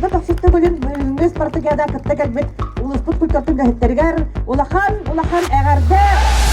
Спартакиада тохсус төгүлүн бүгүҥҥү спартакиада кытта кэлбит улууспут культуратын үлэһиттэригэр улахан улахан эҕэрдэ!